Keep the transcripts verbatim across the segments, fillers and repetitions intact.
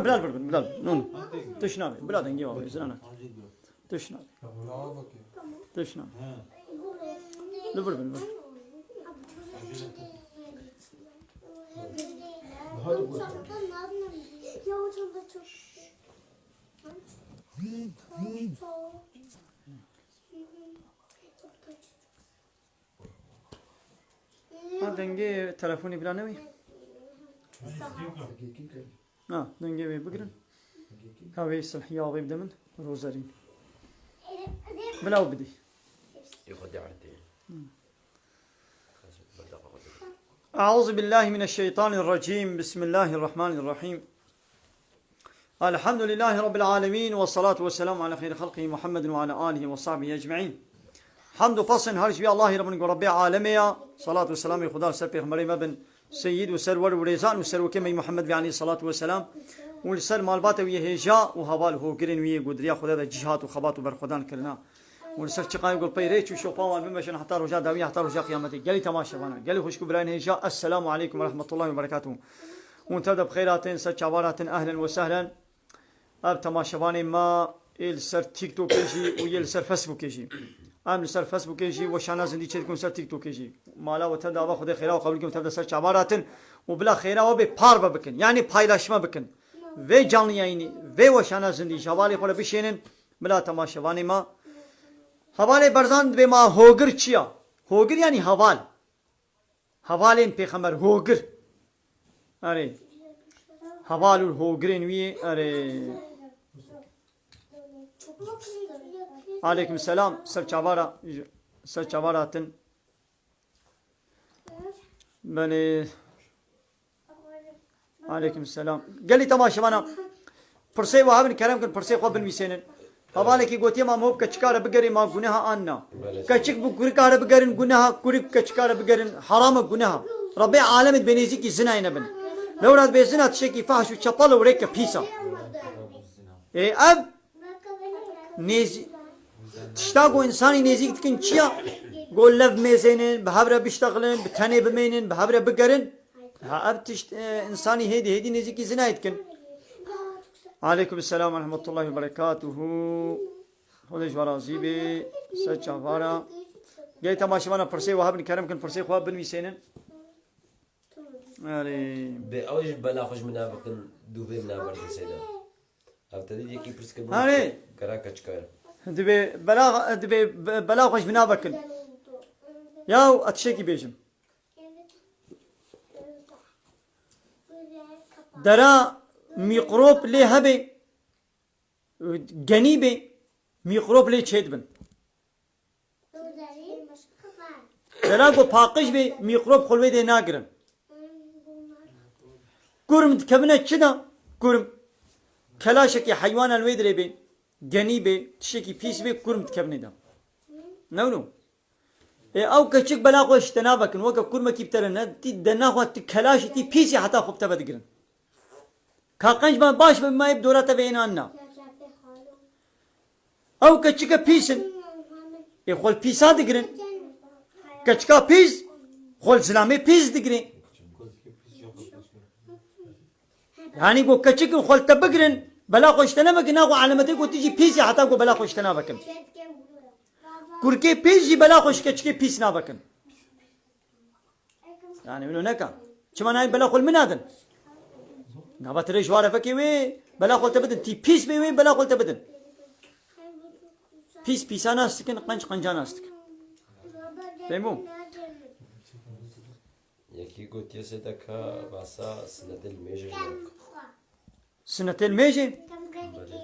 Bila li vir bin, bila li vir. No, no. Tişt nabe. Bila dengê wan, zina nake. Tişt nabe. Tişt nabe. Li vir bin, vir. Ha, dengê telefonê bila newî? Ha, dengê wê bigirin. Ka wê silhiya wê bide min, Rozerîn. Bila wî bidî. أعوذ بالله من الشيطان الرجيم. بسم الله الرحمن الرحيم. الحمد لله رب العالمين، والصلاة والسلام على خير خلقه محمد وعلى آله وصحبه أجمعين. Hamd û pesên her ji vî Allahî re bin ku Rebbê alemê ya. Salat û selamê Xuda li ser pêxemberê me bin, seyyid û serwer û rêzan û serokê me yî Muhammed bî aleyhî salatu weselam. Û li ser malbata wî yê hêja û heval û hogirên wî yê ku di riya Xuda de cîhat û xebat û berxwedan kirina. Û li ser çiqayê ku li pey rêç û şopa wan bimeşin heta roja dawî, heta roja qiyametê. Gelî temaşevana, gelî xwişk û birayên hêja, Esselamu aleykum ve rahmetullahi ve berekatuhu. Hûn tev de bi xêr hatin, ser çavar hatin, ehlen ve sehlen. Ev temaşevanê me ê li ser TikTokê jî û yê li ser Facebookê jî. Em li ser Facebookê jî weşana zindî çêdikin, ser TikTokê jî. Mala we tev de ava, Xwedê xêra we qebûl bikin, tev de ser çavar hatin û bila xêra we bê parve bikin. Yanî paylaşma bikin. Vê canlı yayınî, vê weşana zindî ji hevalê xwe re bişênin, bila temaşevanê me. Hevalê Berzan dibê ma hogir çi ya? Hogir yanî heval. Hevalên pêxember, hogir. Erê. Heval û hogirên wî, erê. Aleykum selam. Ser çavara, ser çavara hatin. Belê. Aleykum selam. Gelî temaşevana. Pirsê we hebin, kerem kin, pirsê xwe binivîsênin. Hevalekî gotiye, ma mov keçika re bigerê, ma guneha an na? Belê. Keçik bi kurika re bigerin guneha, kurik keçika re bigerin haram e, guneha. Rebbê alemê dibê nêzîkî zinayê nebin. Lewra dibê zina tiştekî fahş û çepel û rêke pîs a. Ê ev nêzî-, tişta ku însanî nêzîk dikin çi ya? Ku lev mêzênin, bi hev re biştexilin, bi tenê bimênin, bi hev re bigerin. Ha, ev tişt, e, însanî hêdî hêdî nêzîkî zinayê dikin. Aleykum selam ve rahmetullahi ve berekatuhu. Xwedê ji we razî be. Ser çavara. Gelî temaşevana pirsê we hebin, kerem kin, pirsê xwe binivîsênin. Erê. Bê ew ji bela xwe ji min nabikin, dûvê min naberdin seyda. Ev te dî yekî pirs kir, erê, gera keçika ye. Dibê bela, dibê be-, bela xwe ji min nabikin. Yaw, ez tiştekî bêjim. Dera mîkrop lê hebe, genî bê, mîkrop lê çêdibin. Dera ku paqij bê, mîkrop xwe li wê dê nagirin. Kurm dikevine çi de? Kurm. Kelaşekî heywana li wê dirê bê, genî bê, tiştekî pîs bê, kurm dikevine de. Ne wilo? Ê, ew keçik bela xwe ji te navekin, weke kurmekî bi te re ne, tî de naxwe, tu kelaşî, tî pîsî heta xwe bi te ve digirin. Ka qenc me baş be, ma yê bi dora te ve ênan na. Ew keçike pîs in. Ê xwe li pîsa digirin. Keçika pîs, xwe li zilamê pîs digirin. Yanî ku keçik in xwe li te bigirin, bela xwe ji te nevekin, naxwe elemetê ku tu jî pîs î heta ku bela xwe ji te navekin. Kurkê pîs jî bela xwe ji keçikê pîs navekin. Yani wilo neka. Çima nayên bela xwe li min nadin? Gava tirê ji ware vekê wê bela xwe li te bidin. Tî pîs bê wê bela xwe li te bidin. Pîs pîsa nas dikin, qenc qenca nas dikin. Fehmo? Yekî gotiye sedeka basa sinetê li mêjê. Sinetê li mêjê? Belê.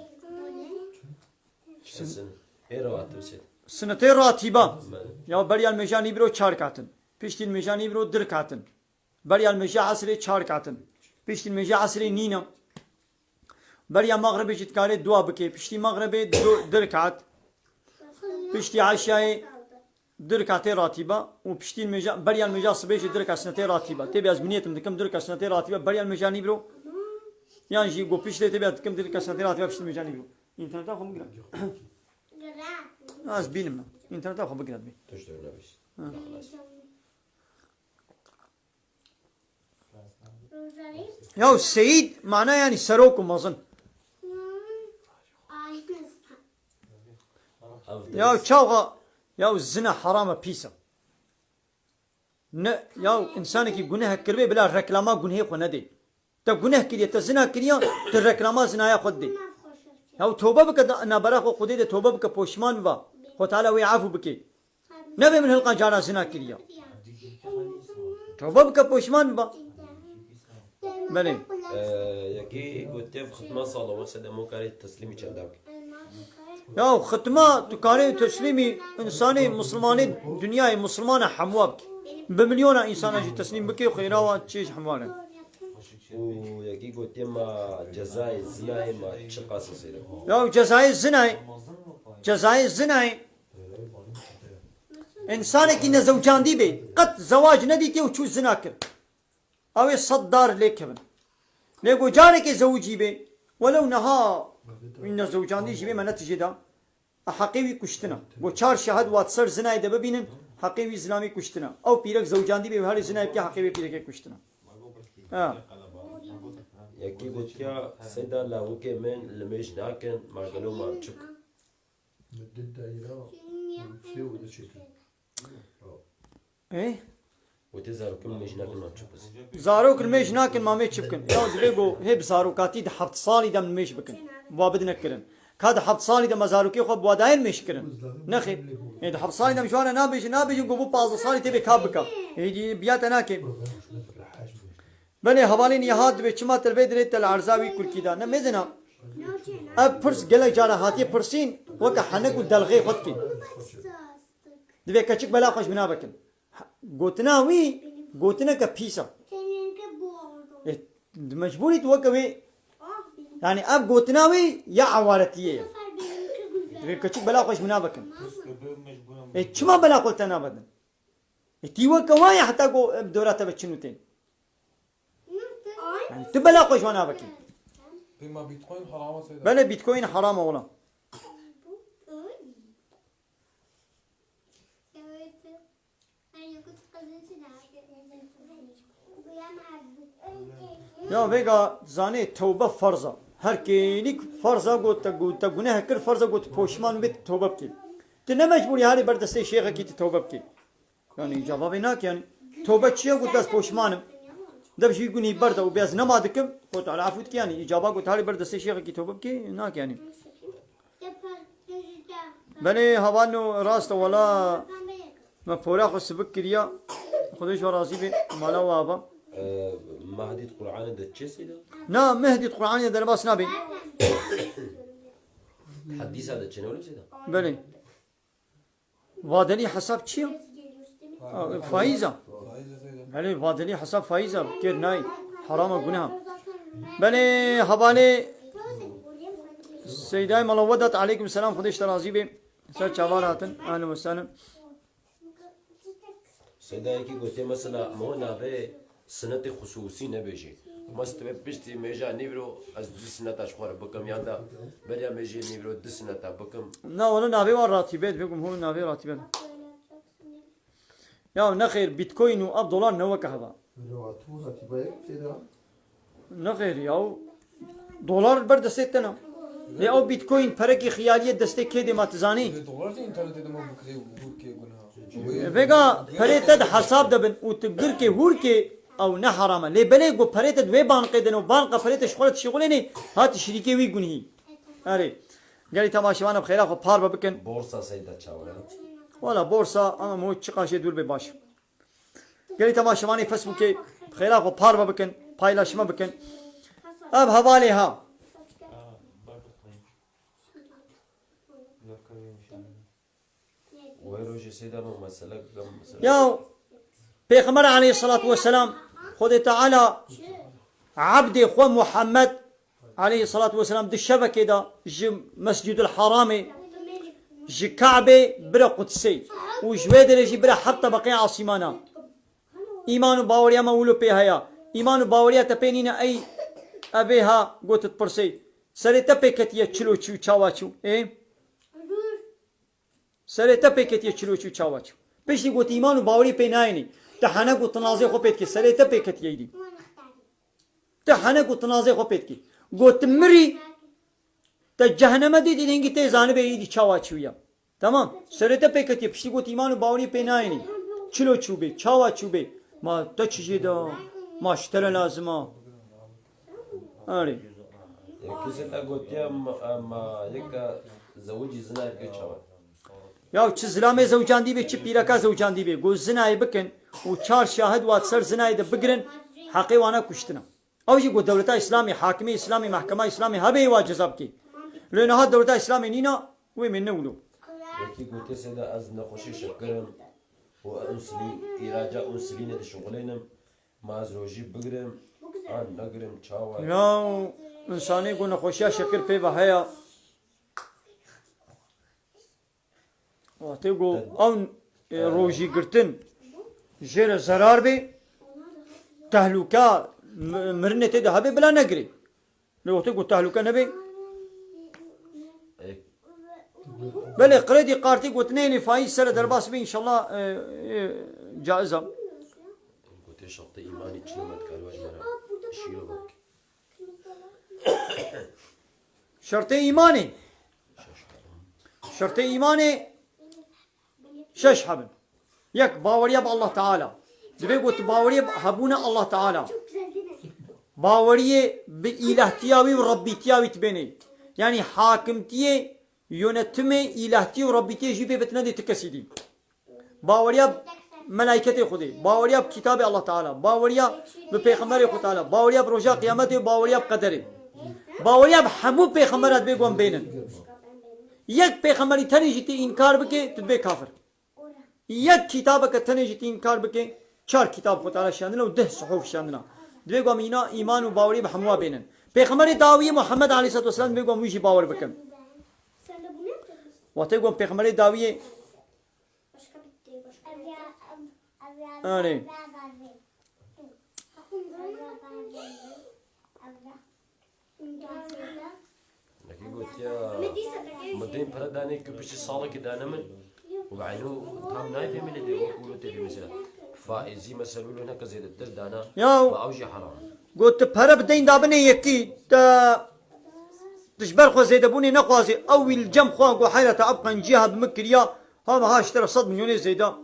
Kesin. Ê rawatib sed. Sinetê ratîba. Belê. Ya beriya li mêja nîvro çar katin. Piştî li mêja nîvro dir katin. Beriya li mêja esrê çar katin. Piştî li mêja esrê nîna. Beriya mexribê jî dikarê dua bikê. Piştî mexribê du, dir kat. Piştî eşayê du rikatê ratîba û piştî mêja, beriya mêja sibê jî du rika sinetê ratîba. Tê bî ez bi niyetim dikim du rika sinetê ratîba beriya mêja nîvro. Yan jî go piştê tê bî ez dikim du rika sinetê ratîba piştî mêja nîvro. Înterneta xwe bigire. Ez bînim me. Înterneta xwe bigire dibê. Tişt nabîst. Ha. Ya seyîd mana yanî serok û mezin. Ya çawa ya zina haram e, pîs e. Ne, ya insanekî guneh kiribe bila reklama gunehê xwe nedê. Te guneh kiriye, te zina kiriye, tu reklama zinaya xwe didê. Ya tobe bike, da- nabera xwe Xwedê de tobe bike, poşman biba. Xwe Teala wê efû bike. Nebe min hilqa cara zina kiriye. Tobe bike, poşman biba. Belê. Ee, yekî gotiye xitma sala wese de mo karê teslîmî çenda bike. Ya xitma tu karê teslîmî insanê, misilmanê dinyayê, misilmana hemwa bike. Bi milyona insana jî teslîm bike, xêra wan çê ji hemwa re. Û yekî gotiye ma cezayê zinayê ma çi qas e seyda? Ya cezayê zinayê, cezayê zinayê. Însanekî nezewcandî bê, qet zewac nedîtiye û çû zina kir. Ew ê sed dar lê kevin. Lê ku carekê zewicî bê, welew niha wî nezewcandî jî bê, me netijê da, a heqê wî kuştin e. Ku çar şahid wat ser zinayê de bibînin, heqê wî zilamî kuştin e. Ew pîrek zewcandî bê, wî herê zinayê bike, heqê wê pîrekê kuştin e. Ha. Yekî gotiya, seyda lawikê min limêj nakin, ma gelo ma çik? Ê? Û tê zarokê min mêj nakin, ma çi bes? Zarok mêj nakin, ma mê çi bikin? Ya divê ku hê bi zarokatî di heft salî de min mêj bikin. Wa bidine kirin. Ka di heft salî de me zarokê xwe bi wa dayên mêj kirin. Nexê. Ê, di heft salî de min ji wan re nabêjin, nabêjin ku bû pazdeh salî tê bê ka bika. Ê, dî biya te nake. Belê hevalên ya hat dibê çima te li vê dirê te li erza wî kurkî da. Ne mêzina. Ev pirs gelek cara hatiye pirsîn, weke henek û delxê xwe dikî. Divê keçik bela xwe ji min navekin. Gotina wî, gotineke pîs e. Ê, di mecbûrî tu weke wê, yani ev gotina wî ya ewaretiyê ye. Divê keçik bela xwe ji min navekin. Ê, çima bela xwe li te navedin? Ê, tî weke wa ye heta ku em dora te ve çin û tên. Yani tu bela xwe ji wan navekî. Pêma Bitcoin haram e seyda. Belê Bitcoin haram e wela. Ya vêga zanê tewbe ferz e. Her kêlîk ferz e, got te, got te guneh kir, ferz e, got poşman bit, tewbe bikî. Tu ne mecbûrî herî ber destê şêxekî tu tewbe bikî. Yani îcaba vê nake yani. Tobe çi ye? Got ez poşman im. Dev ji wî gunî berda û bê ez nema dikim. Got Teala efû dike yani. Îcaba got herî ber destê şêxekî tobe bike, nake yani. Belê hevalno rast e wela. Me pora xwe sibik kiriya. Xwedê ji we razî be. Mala we ava. Ee, Mehdî Qur'anê de çi seyda? Na, Mehdî Qur'anê de derbas nabe. Hadîsa de çi ne oğlum seyda? Belê. Vadelî hesab çi ye? Ha, faiz e. Belê, vadelî hesab faiz e. Kêr nayê. Heram e, guneh e. Belê, hevalê Seydayê Mala Wedat, aleykum selam, Xwedê ji te razî be. Ser çavan hatin. Ehlen we sehlen. Seyda yekî gotiye mesela, ma navê sinetê xusûsî nebêjê. Ma ez divê piştî mêja nîvro ez du sineta ji xwe re bikim, yan da beriya mêjê nîvro du sineta bikim. Na, wele navê wan ratîbe, divê ku hûn navê ratîbe. Ya nexêr, Bitcoin û ev dolar ne weke heva. Wele tu ratîbe yek Seyda. Nexêr ya, dolar ber destê te ne. Lê ew Bitcoin perekî xiyalî ye destê kê dê, ma tu zanî? Lê dolar jî înternetê de ma bikirê û hûrkê gunha. E, vêga perê te di hesab de bin û tu girkê hûrkê ew ne heram e. Lê belê ku perê te di wê banqê de ne û banqa perê te ji xwe re dişixulênê, ha tu şirîkê wî gunhî. Erê. Gelî temaşevanan bi xêra xwe parve bikin. Borsa seyda çawa ye? Wala borsa, ama mo çiqa jê dûr bê baş. Gelî temaşevanê Facebookê bi xêra xwe parve bikin, paylaşme bikin. Ev hevalê ha. Wê rojê sê de me mesele, gam mesele. Ya Pêxember aleyhissalatu vesselam, Xwedê Teala ebdê xwe Muhammed aleyhissalatu vesselam di şevekê de ji Mescîdul Haramê, ji Kabê bire Qudsê û ji wê derê jî bire heft tebeqê asîmana. Îman û baweriya me wilo pê heye. Îman û baweriya te pê nîne ey, evê ha got dipirsê. Serê te pê ketiye çilo çû û çawa çû? Ê? Serê te pê ketiye çilo çû û çawa çû? Piştî got îman û bawerî pê nayênî. Te henek û tinazê xwe pê dikê. Serê te pê ketiye îdî. Te hene ku tu nazê xwe pê dikî. Got tu mirî, te cehenneme dî, dî hingî tê zanibê îdî çawa çûye. Tamam. Serê te pê ketiye, piştî got îman û bawerî pê nayênî. Çilo çûbê, çawa çûbê. Ma te çi jê de, ma ji te re lazim a. Erê. Yekî se te gotiye ma, ma yeka zewicî zina bike çawa. Ya çi zilamê zewcandî bê, çi pîreka zewcandî bê. Got zinayê bikin û çar şahid wat ser zinayê de bigirin, heqê wana kuştina. Ew jî got dewleta Îslamê, hakimê Îslamê, mehkema Îslamê hebe wa ceza bikê. Lê niha dewleta Îslamê nîna, wê mê ne wilo. Yekî gotiye se de ez nexweşê şekirim û însulîn, îraca însulînê dişixulênim. Ma ez rojî bigirim, an negirim, çawa? Ya, însanê ku nexweşiya şekir pê ve heye. Wextê ku ew, e, rojî girtin jê re zerar bê, tehlûka mi-, mirinê tê de hebe bila negirê. Lê wextê ku tehlûke nebe. Belê, kredî kartî gotinê lê faîz sere derbas be, înşallah, e, e, caiz a. Gotê şertê îmanê çi ne, me dikarî we ji me re şîro vekî. Şertê îmanê. Şertê îmanê şeş hebin. Yek, baweriya bi Allah Teala. Dibê ku tu baweriya hebûne Allah Teala. Baweriyê bi îlahtiya wî û rebbîtiya wî tu bênê. Yanî hakimtiyê, yönetimê, îlahtiyê û rebbîtiyê jî pê bi tu nedê ti kesî dî. Baweriya bi melaîketê Xwedê, baweriya bi kitabê Allah Teala, baweriya bi pêxemberê Xwe Teala, baweriya bi roja qiyametê, baweriya bi qederê. Baweriya bi hemû pêxembera dibê ku em bênin. Yek pêxemberî tenê jî tê înkar bike, tu dibê kafir. Yek kitabeke tenê jî tî înkar bike, çar kitab Xwe Teala şiyandina û deh suhuf şiyandina. Divê ku em îna îman û bawerî bi hemû bênin. Pêxemberê dawiyê Muhammed aleyhisselatu vesselam divê ku em wî jî bawer bikin. Wextê ku em pêxemberê dawiyê Erê. Nekî gotiya, min dên pere danê ku piştî salekê dane min û eynû tam nayê fêmî lê dê wek wilo tê fêmî mesela. Faîzî mesela wilo neke zêdetir dana. Ya. Ve ew jî heram. Got tu pere bi deyn dabinê yekî, te, tu ji ber xwe zêdebûnê nexwazî, ew wî li cem xwe got heyra te ev qenciya bi min kiriya, ha meha ji te re sed milyonê zêde.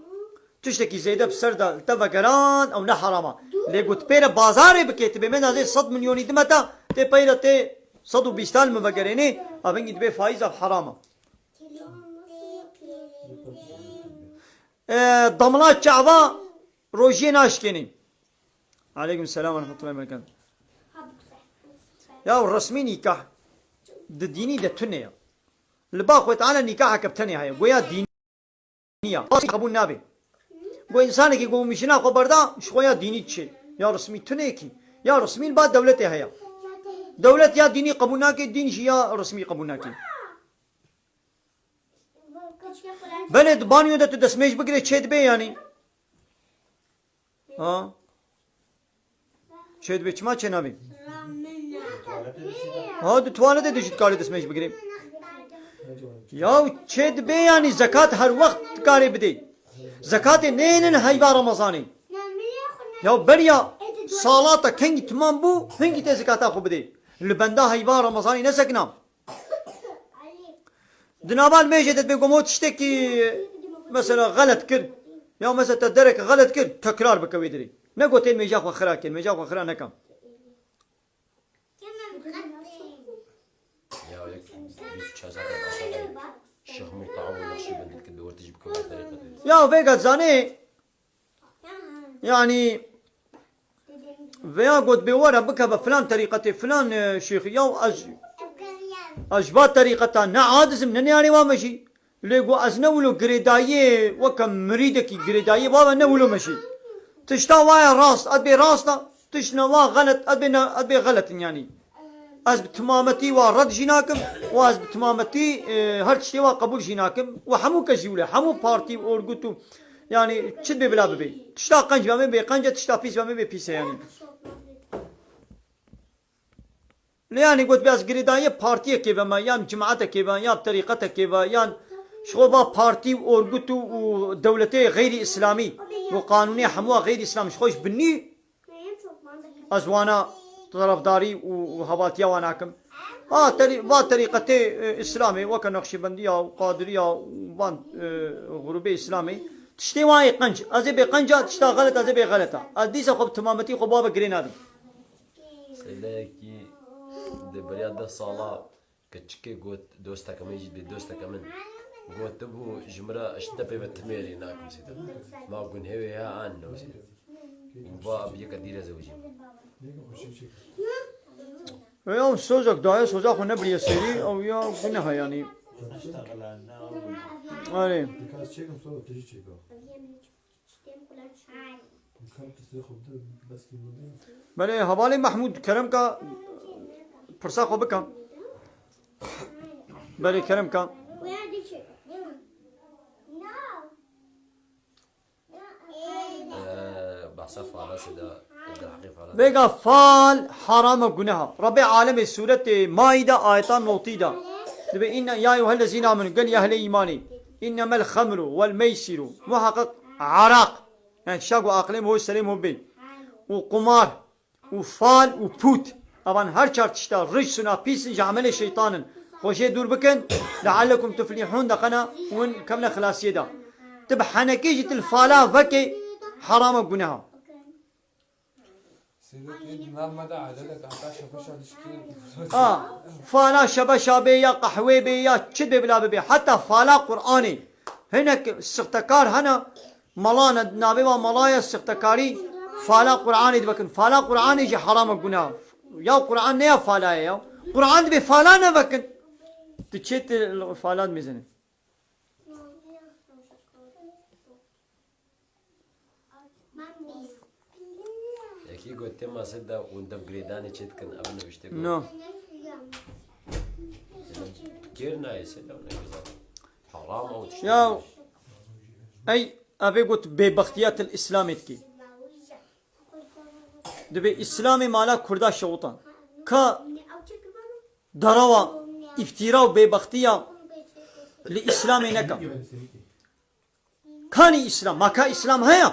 Tiştekî zêde bi ser de li te vegeran, ew ne heram e. Lê got pê re bazarê bike, tu bê me nazê sed milyonî dime te, tê pey re tê sed û bîstan min vegerênê, evengî dibê faîz ev heram e. E, damla çava rojiyê naşkênê. Aleykum selam ve rahmetullahi ve berekatuhu. Ya resmî nîkah di dînî de tune ye. Li ba Xwe Teala nîkaheke bi tenê heye. Goya dînî ya. Qebûl nabe. Go însanekî go mijina xwe berda, ji xwe ya dînî diçe. Ya resmî tune kî. Ya resmî li ba dewletê heye. Dewlet ya dînî qebûl nake, dîn jî ya resmî qebûl nake. Belê, di banyo de tu destmêj bigirê çê dibe yanî. Ha? Çê dibe, çima çê nabe? Ha, di tuwaletê de jî dikarê destmêj bigirê. Ya çê dibe yanî, zekat her wext dikarê bidê. Zekatê nênin heyva Remezanê. Ya beriya sala te kengî timam bû, hingî tê zekata xwe bidê. Li benda heyva Remezanê nesekina. Di nava nimêjê de dibê ku mo tiştekî mesela xelet kir, ya mesela te derek xelet kir, tekrar bike wê dirê. Ne ku tê nimêja xwe xira kir, nimêja xwe xira neke. Ya yek bîst çar saet mesela Şêx Murtawa û Neqşîbendî dikir bi wertî jî bike wê derê qedirî. Ya vêga zanê, Yanî veya got bê were bikeve filan terîqetê, filan, e, şêxî, ya ez, ez ji va terîqeta ne aciz im, ne neyarê wa me jî. Lê got ez ne wilo girêdayiyê, weke mirîdekî girêdayiyê wa me ne wilo me jî. Tişta wa ye rast, ez bê rast a, tişt ne wa xelet, ez bê ne, ez bê xelet in yanî. Ez bi timametî wa red jî nakim û ez bi timametî, e, her tiştê wa qebûl jî nakim û hemû kes jî wile, hemû partî û orgut û, yanî, çi dibê bila bibê. Tişta qenc be me bê qenc e, tişta pîs be me bê pîs e, yanî. Lê yanî got, bê ez girêdayiyê partiyekê be me, yan cimaatekê be, yan terîqetekê be, yan ji xwe va partî û orgut û, û dewletê xeyrî îslamî û qanûnê hemûa xeyrî îslamî ji xwe ji binî Ez wana tarafdarî û, û hevatiya wan nakim. Va terî-, va terîqetê, e, Îslamê, weke Neqşîbendiya û Qadiriya û van, e, grûbê Îslamê, tiştê wan ê qenc. Ez ê bê qenca, tişta xelet, ez ê bê xeleta. Ez dîsa xwe bi timametî xwe bi wa ve girê nadim. Sêdeyekî di beriya deh sala Keçikê got, dosteke min jî bê dosteke min gotibû, ji min re ji te pê ve timêrê nakim zêde. Ma gunhê wê ya an no zêde. Û va bi yeka dîre zewicî. Ew sozek daye, soza xwe nebiriye serî, ew ya guneha yanî. Erê. Belê, hevalê Mehmûd, kerem ka pirsa xwe bike. Belê, kerem ka. Ee, behsa fala sida, Abdülhakim fala. Vêga fal haram e, guneha. Rabbê alemê sûretê Maîde ayeta notî da. Dibê inne, ya eyyuhellezîne amenu, gel ya ehlê îmanê. Innemel xemru vel meysiru. Muhaqqeq araq. Yani tişta ku aqilê min hoş serê min bê. Û qumar, û fal û pût. Evan her çar tişta ric suna pîs in, ji emelê şeytan in. Xwe jê dûr bikin. Leallekum tuflihûn de qena win kevne xilasiyê de. Tu bi henekê jî tu li fala vekê, haram e, guneha. Sêdekê di nav me de adet e, heta şebeşa dişkê. A, fala şebeşa bê ya qehwê bê ya çi bê bila bibê. Heta fala Qur'anê. Hinek sixtekar hene, mala ne, navê wa mala ye sixtekarî, fala Qur'anê divekin. Fala Qur'anê jî haram e, guna. Ya Qur'an ne ya fala ye ya. Qur'an dibê fala nevekin. Tu çê tu fala dimêzene. Yekî got, "Tema se da hûn dev girêdanê çê dikin, ev nivişte got." No. Kêr nayê se da ne güzel. Haram o tiştê. Ya, ey, ev ê got bêbextiya til Îslamê dikî. Dibê Îslamê mala Kurda şewtan. Ka darawa, îftîra û bêbextiya li Îslamê neka. Kanî Îslam, ma ka Îslam heye?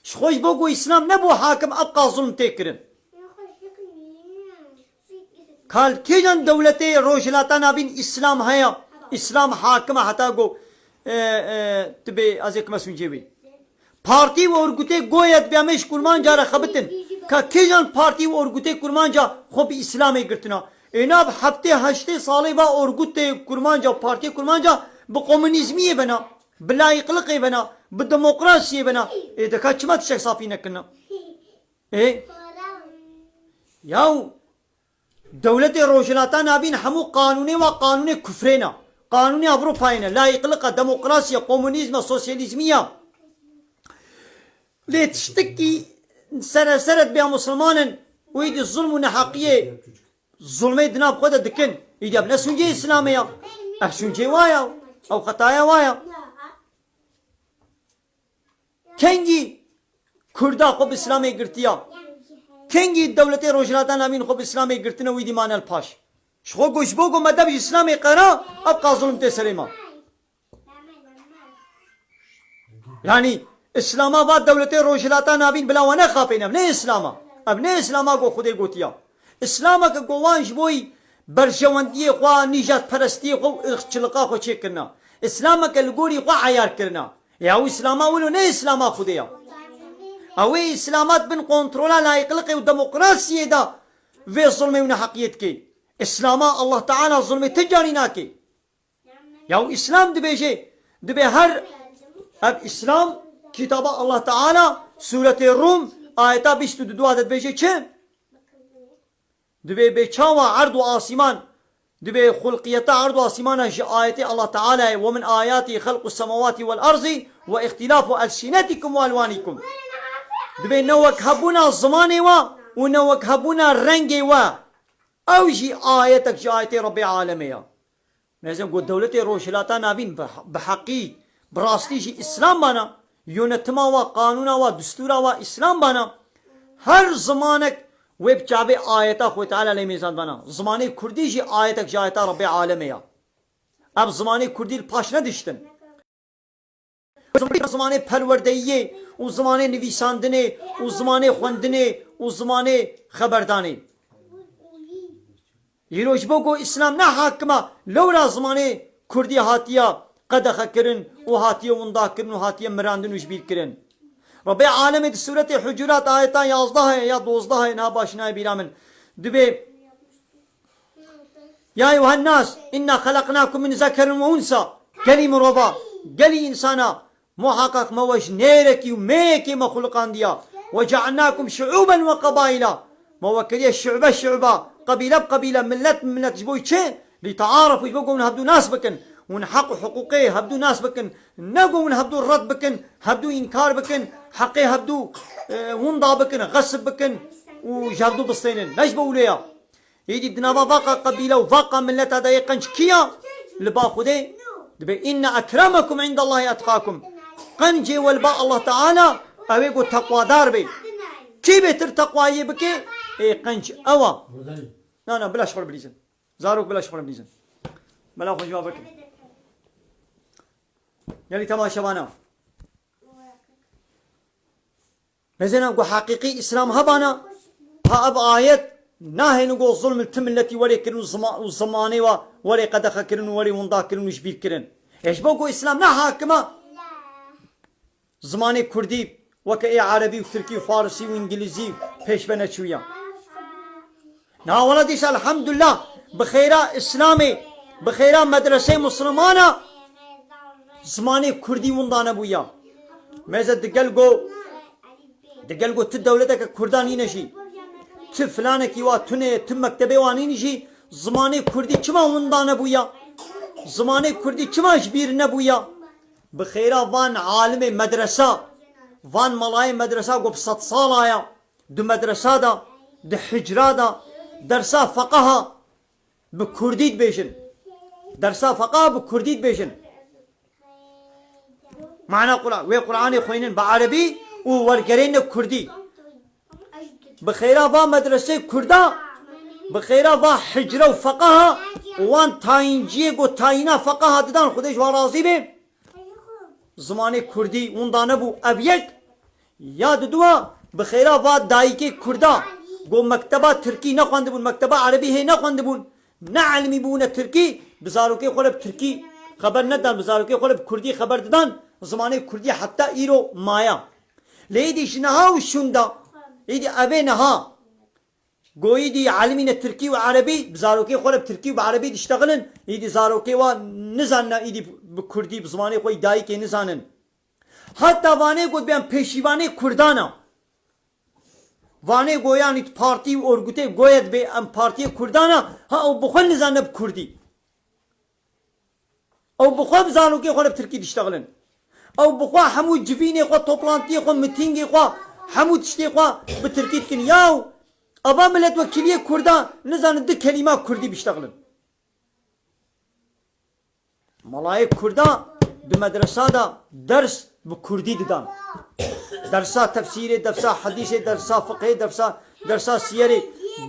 Ji xwe ji bo ku Îslam nebû hakim, ebqa zulm tê kirin. Kal kêjan dewletê Rojhilata Navîn Îslam heye? Îslam hakim e heta ku, e, e, tu bê ez ê kime sûncê wê. Partî û orgutê goye dibê em ê ji kurmanca re xebitin. Ka kêjan partî û orgutê kurmanca xwe bi Îslamê girtina? Êna bi heftê heştê salê va orgutê kurmanca û partiyê kurmanca bi komunîzmiyê vena. Bi layîqliqê vena, bi demokrasiyê vena. Ê, deka çima tiştek safî nekirina? Ê? Yaw, dewletê Rojhilata Navîn hemû qanûnê wa qanûnê kufrê ne. Qanûnê Ewropayê ne. Layîqliq e, demokrasî ye, komunîzm e, sosyalîzmî ye. Lê tiştekî seresere dibe ya Musulman in û êdî zulm û neheqiyê zulmê di nav xwe de dikin. Îdî ev ne sûncê Îslamê ya. Ev sûncê wa ya. Ew xetaya wa ya. Kengî Kurda xwe bi Îslamê girtiya? Kengî dewletê Rojhilata Navîn xwe bi Îslamê girtine wî dî mane li paş? Ji xwe got, ji bo ku me dev ji Îslamê qera, ev qas zulm tê serê me. Yanî, Îslama va dewletê Rojhilata Navîn bila we nexapêne, ev ne Îslama. Ev ne Îslama ku Xwedê gotiya. Îslameke ku wan ji bo berjewendiyê xwe, nîjadperestiyê xwe û irqçiliqa xwe çêkirina. Îslameke li gorî xwe eyar kirina. Ya ew Îslama wilo ne Îslama Xwedê ya. Ew ê Îslama di bin kontrola layîqliqê û demokrasiyê de vê zulmê û neheqiyê dike. Îslama Allah Teala zulmê ti carî nake. Ya û Îslam dibêje, dibê her ev Îslam, kitaba Allah Teala, Sûretê Rûm, ayeta bîst û du de dibêje çi? Dibê bê çawa erd û asîman, dibê xulqiyeta erd û asîmana ji ayetê Allah Teala ye, "Ve min ayatî xelqu semawatî vel arzî ve îxtîlafu elsinetikum ve elwanikum." Dibê ne wek hebûna zimanê wa û ne wek hebûna rengê wa. Ew jî ayetek ji ayetê Rebbê alemê ya. Mezin got dewletê Rojhilata Navîn bi, bi heqî, bi rastî jî Îslam bana, yönetima wa, qanûna wa, distûra wa Îslam bana, her zimanek wê bi çavê ayeta Xwê Teala lê mêzan bana. Zimanê kurdî jî ayetek ji ayeta Rebbê alemê ya. Ev zimanê kurdî li paş nediştin. Zimanê perwerdeyiyê û zimanê nivîsandinê û zimanê xwendinê û zimanê xeberdanê. Îro ji bo ku Îslam ne hakima, lewra zimanê Kurdî hatiye qedexekirin û hatiye windakirin û hatiye mirandin û ji bîr kirin. Rebê alemê di Sûretê Hucurat ayeta yazdeh heye ya dozdeh heye, niha baş nayê bîra min. Dibê, "Ya eyyuhen nas, inna xelaqnakum min zekerin ve unsa." Gelî mirova, gelî însana, muhaqqaq me we ji nêrekî û mêyekê me xuliqandiya. "Ve cealnakum şuuben ve qabaila." Me we kiriye şube şuba, qebîle bi qebîle, millet bi millet. Ji bo çi? "Li taarafû", ji bo ku hûn hevdû nas bikin. Hûn heq û hiqûqê hevdû nas bikin. Ne ku hûn hevdû red bikin, hevdû înkar bikin, heqê hevdû, e, winda bikin, xesib bikin û ji hevdû bistênin. Ne ji bo wilo ya. Êdî di nava vaqa qebîle û vaqa milleta de yê qenc kî ya? Li ba Xwedê dibe, "Inne ekremekum indallahi etqakum." Qencê we li ba Allah Teala ew ê ku teqwadar be. Kî bêtir teqwayiyê bike? Ê qenc ew a. Na, na, bila ji xwe re bilîzin. Zarok, bila ji xwe re bilîzin. Bela xwe ji we vekin. Gelî temaşevana. Mezena ku heqîqî Îslam hebana, ha ev ayet nahêne ku zulm li ti milletî werê kirin û zima-, û zimanê wa werê qedexe kirin û werê winda kirin û ji bîr kirin. E, ji bo ku Îslam ne hakima, zimanê Kurdî weke ê Erebî û Tirkî û Farisî û Îngilîzî pêş ve neçûya. Niha wela dîsa elhamdulillah, bi xêra Îslamê, bi xêra medresê Muslimana, zimanê Kurdî winda nebûya. Meze digel go, digel go tu dewleteke Kurda nîne jî, tu filanekî wa tune, tu mektebê wa nîne jî, zimanê Kurdî çima winda nebûya? Zimanê Kurdî çima ji bîr nebûya? Bi xêra van alimê medresa, van malayê medresa go bi sed sala ya. Di medresa de, di hicra de, dersa feqeha bi kurdî dibêjin. Dersa feqeha bi kurdî dibêjin. Mana Qura-, wê Qur'anê xwînin bi erebî û wergerêne kurdî. Bi xêra va medresê kurda, bi xêra va hicre û feqeha û wan tayînciyê ku tayîna feqeha didan, Xwedê ji wan razî be. Zimanê kurdî winda nebû. Ev yek. Ya diduwa, bi xêra va dayikê kurda, go mekteba tirkî nexwendibûn, mekteba erebî hê nexwendibûn, ne elmî bûne tirkî, bi zarokê xwe re bi tirkî xeber nedan, bi zarokê xwe re bi kurdî xeber didan, zimanê kurdî heta îro maya. Lê êdî ji niha û şûnda, êdî evê niha, Goyî dî elimîne tirkî û erebî, bi zarokê xwe re bi tirkî û bi erebî diştexilin, îdî zarokê wa nizanine, îdî bi kurdî, bi zimanê xwe yî dayikê nizanin. Heta vanê got bê em pêşîvanê kurdan a. Vanê goyanî partî û orgutê goye dibê em partiyê kurdan a, ha ew bi xwe nizanine bi kurdî. Ew bi xwe bi zarokê xwe re bi tirkî diştexilin. Ew bi xwe hemû civînê xwe, toplantiyê xwe, mitîngê xwe, hemû tiştê xwe bi tirkî dikin. Yaw, eva miletwekîliyê kurda nizanin du kelîma kurdî biştexilin. Malayê kurda di medresa de ders bi kurdî didan. Dersa tefsîrê, dersa hedîsê, dersa fiqhê, dersa, dersa siyerê,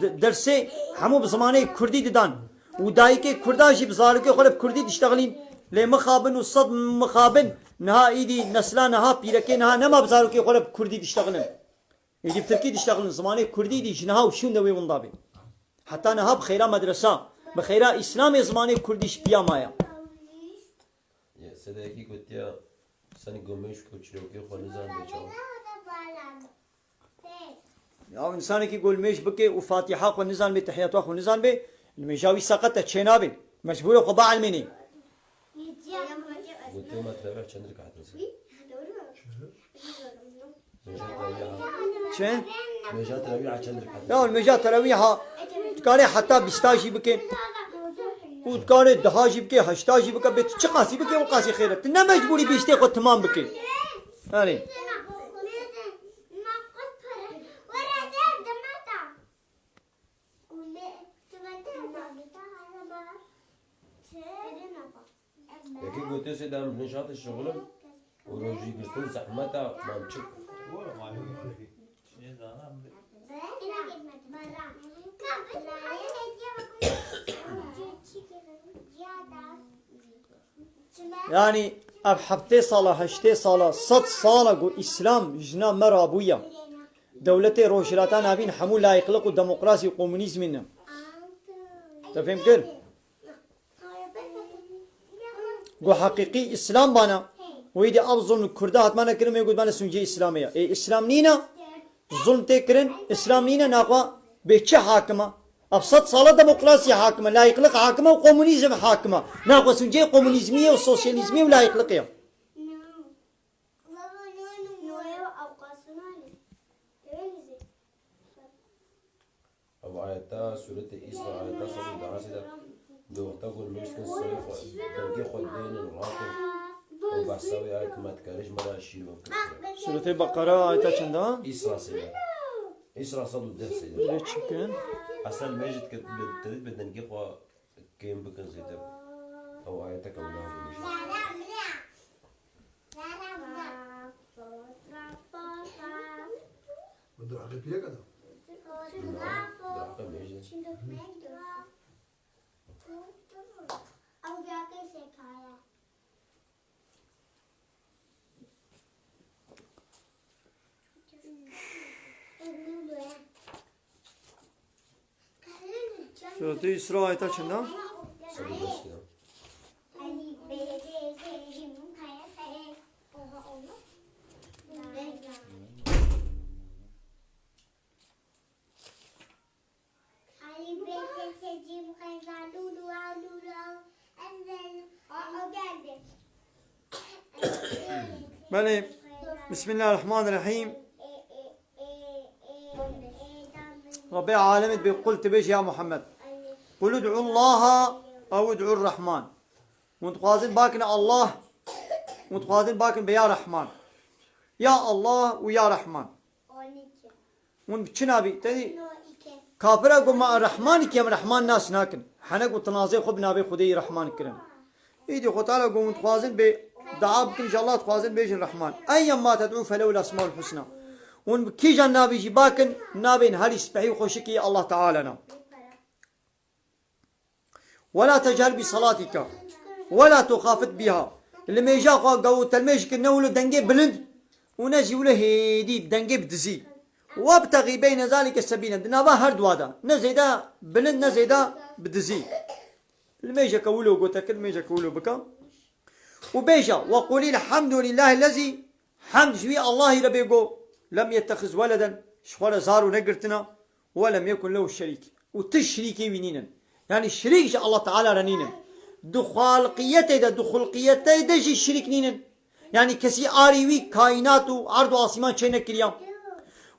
de-, dersê hemû bi zimanê kurdî didan. Û dayikê kurda jî bi zarokê xwe re bi kurdî diştexilîn. Lê mixabin û sed mixabin niha îdî nesla niha, pîrekê niha nema bi zarokê xwe re bi kurdî diştexilin. Êdî bi tirkî diştexilin, zimanê kurdî dî ji niha û şûnde wê winda bê. Heta niha bi xêra medresa, bi xêra Îslamê zimanê kurdî ji piya maye. Yê sedekî gotiya, sen gomêj ku çîrokê xwe nizanibê çawa? Ya insanekî ku limêj bike û Fatiha xwe nizanibê, tehiyatwa xwe nizanibê, limêja wî seqet e, çênabê. Mecbûr e xwe bielmênê. Gotiya me terawîh çend rekat e? Çi? Nûja terawîha çend rekat? Ya nûja terawîha tu dikarê heta bîsta jî bike. Û dikarê deha jî bike, heşta jî bike, bê tu çi qasî bike, o qasî xêr e. Tu ne mecbûrî bîstê xwe timam bike. Erê. Yekî gotiye sê dem nêşate şixulin û rojî girtin zehmet e, mam çik. Yanî Ev heftê sala, heştê sala, sed sala ku Îslam jina me rabûye. Dewletê Rojhilata Navîn hemû layîqliq û demokrasî û komunîzmî ne. Te fêm kir? Ku heqîqî Îslam bana, wê dî ev zulm Kurda hatmane kirin, wê gotmane suncê Îslamê ye. Ê Îslam nîne, zulm tê kirin, Îslam nîne, naxwe bê çi hakim e? Ev sed sala demokrasî hakim e, layîqliq hakim e û komunîzm hakim e. Naxwe suncê komunîzmî ye û sosyalîzmî û layîqliqê ye. Ev ayeta, sûretê Îsra, ayeta sed û dehasê de, di wexta ku nimêj dikin serê xwe, dengê xwe dênin, rakin û behsa wê ayet me dikare ji me re şîrove bike. Sûretê Beqera ayeta çend e? Îsra sê de. Îsra sed û deh sê de. Dilê çi bikin? Hesen nimêj dike, bi, bi dengê xwe kêm bikin zêde. Ew ayeteke wina bû. Bi duraxê pîreka da? Na, duraxê mêj de. Sûretê Îsra ayeta çend e? Sed û deh sê de. Belê. Bismillahirrahmanirrahîm. Rabbê alemê dibê qul tibêj ya Muhammed. Qul ud'u Allaha ew ud'u Rahman. Hûn dixwazin bakin Allah, hûn dixwazin bakin bi ya Rahman. Ya Allah û ya Rahman. Hûn bi çi nabî? Te dî kafira ku ma Rehmanî kêm Rehman nas nakin. Hene ku tinazê xwe bi navê Xwedê yî Rehman kirin. Îdî Xwe Teala ku hûn dixwazin bê dua bikin, ji Allah dixwazin bêjin Rehman. Eyyen ma ted'û felehul esmaul husna. Hûn bi kîjan navî jî bakin, navên herî spehî û xweşikî Allah Teala ne. ولا تجهر بصلاتك ولا تخافت بها. Li mêja xwe gaw û telmêj kir, ne wilo dengê bilind û ne jî wilo hêdî dengê bi dizî. وابتغ بين ذلك سبيلا. Di nava her dua de. Ne zêde bilind, ne zêde bi dizî. Li mêjeke wilo gote kir, li mêjeke wilo bike. Û bêje, وقولي الحمد لله الذي Hemd ji wî Allahî re bê go, lem yettexiz weleden, ji xwe re zaro negirtina, we lem yekun lehu şerîk. Û ti şirîkê wî nînin. Yanî şirîk ji Allah Teala re nînin. Di xalqiyetê de, di xulqiyetê de jî şirîk nînin. Yanî kesî arî wî kaînat û erd û asîman çê nekiriya.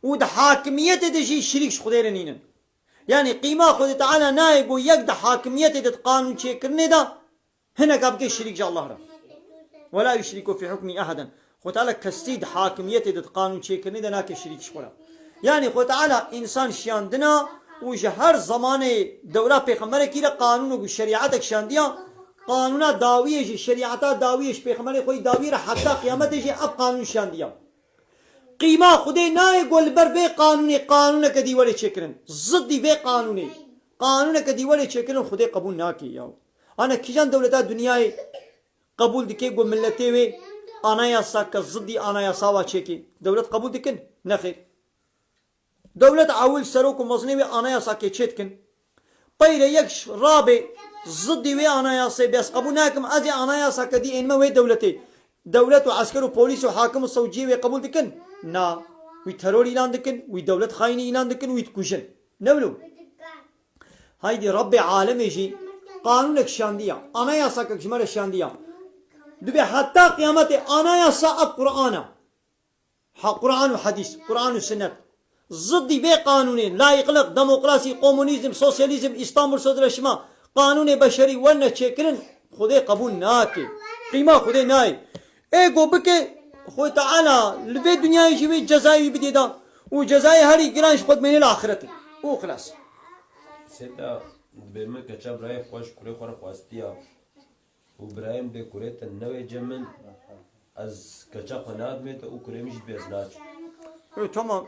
Û di hakimiyetê de jî şirîk ji Xwedê re nînin. Yanî qîma Xwedê Teala nayê go yek di hakimiyetê de, di qanûn çêkirinê de, Hineka bike şirîk ji Allah re. Ve la yuşriku fî hukmî eheden. Xwe Teala kesî di hakimiyetê de, di qanûn çêkirinê de nake şirîk ji xwe re. Yanî Xwe Teala însan şiyandina û ji her zemanê dewra pêxemberekî re qanûnek û şerîetek şandiya, qanûna dawiyê jî, şerîeta dawiyê ji pêxemberê xwe yî dawiyê re heta qiyametê jî ev qanûn şandiya. Qîma Xwedê nayê ku li ber vê qanûnê qanûneke dî were çêkirin. Ziddî vê qanûnê. Qanûneke dî were çêkirin Xwedê qebûl nake ya. Ana kîjan dewleta dinyayê qebûl dike ku miletê wê anayasake ziddî anayasa wa çêke? Dewlet qebûl dikin? Nexêr. Dewlet ewil serok û mezinê wê anayasakê çêdikin. Peyre yek ş-, rabê ziddî wê anayasê bê, ez qebûl nakim, ez ê anayasake dî ênime wê dewletê. Dewlet û esker û polîs û hakim û sewciyê wê qebûl dikin? Na. Wî teror îlan dikin, wî dewlet xayînî îlan dikin, wî dikujin. Ne wilo? Haydî Rebbê alemê jî qanûnek şandiya, anayasakek ji me re şandiya. Dibê heta qiyametê anayasa ev Qur'an e. Ha, Quran û hedîs, Quran û sinnet. Ziddî vê qanûnê, layîqliq, demokrasî, komunîzm, sosyalîzm, Îstanbul Sözleşme, qanûnê beşerî werne çêkirin, Xwedê qebûl nake. Qîma Xwedê nayê. Ê go bike, Xwedê Teala li vê dinyayê jî wê cezayê wî bidê da. Û cezayê herî giran ji xwe dimêne li axiretê. Û xilas. Sêta, dibê min keça birayê xwe ji kurê xwe re xwestiya. Û birayê min bê kurê te newêce min, ez keça xwe nadimê te û kurê min jî bê ez naçim. E, tamam.